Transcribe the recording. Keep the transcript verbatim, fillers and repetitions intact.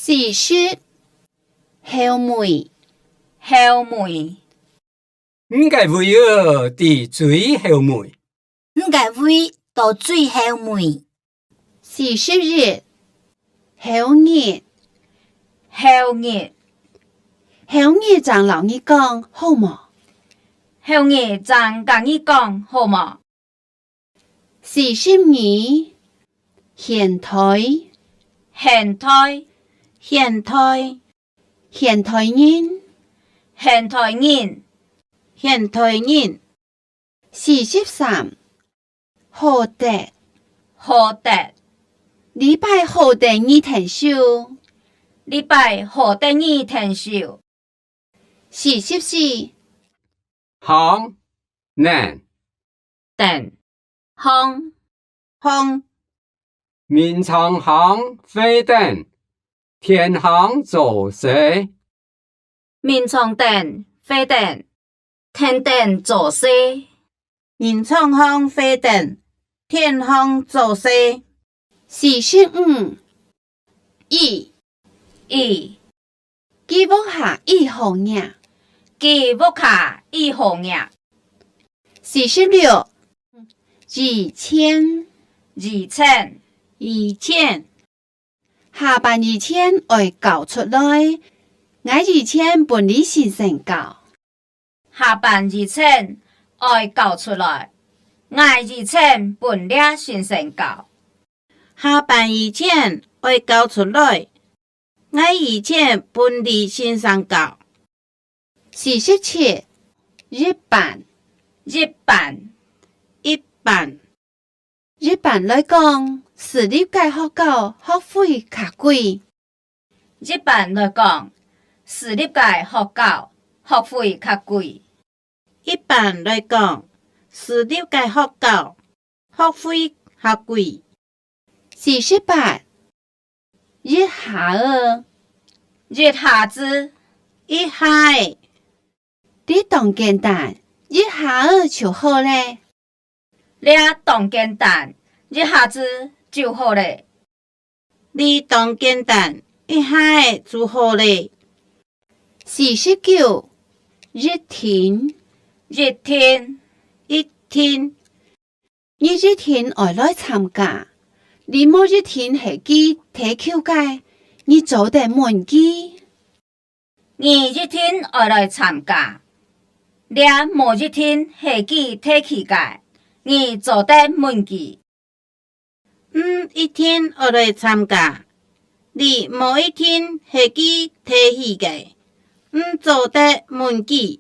四十，後尾，後尾。你个位仔在最後尾。你个位在最後尾。四十一，後日，後日。後日正摎你講，好無？後日正佮你講，好無？ 四十二，現代，現代，現代，現代人，現代人，現代人。四十三，好得，好得，這擺好得你𢯭手，這擺好得你𢯭手。四十四， 行，等，等，行，行。眠床行會等，天行早逝。眠床等會等，天等早逝。眠床行會等，天行早逝。四十五，已，已， 佢屋下已好額，佢屋下已好額。四十六，以前，以前，以前。下班以前愛交出來，𠊎以前分這先生交。下班以前愛交出來，𠊎以前分這先生交。下班以前愛交出來， 𠊎以前分這先生交。四十七，一般，一般，一般。一般來講，私立个學校學費較貴。一般來講，私立个學校學費較貴。 一般來講，私立个學校學費較貴。四十八，一下仔，一下子，一下仔。這當簡單，一下仔就好咧。這當簡單，一下子就好咧。 這當簡單，一下仔就好咧。四十九，一定，一定，一定。你一定愛來參加，這無一定係佢提球个，你做得問佢。 你一定愛來參加。這無一定係佢提去个，你做得問佢。你一定愛來參加。這無一定係佢提去个，你做得問佢。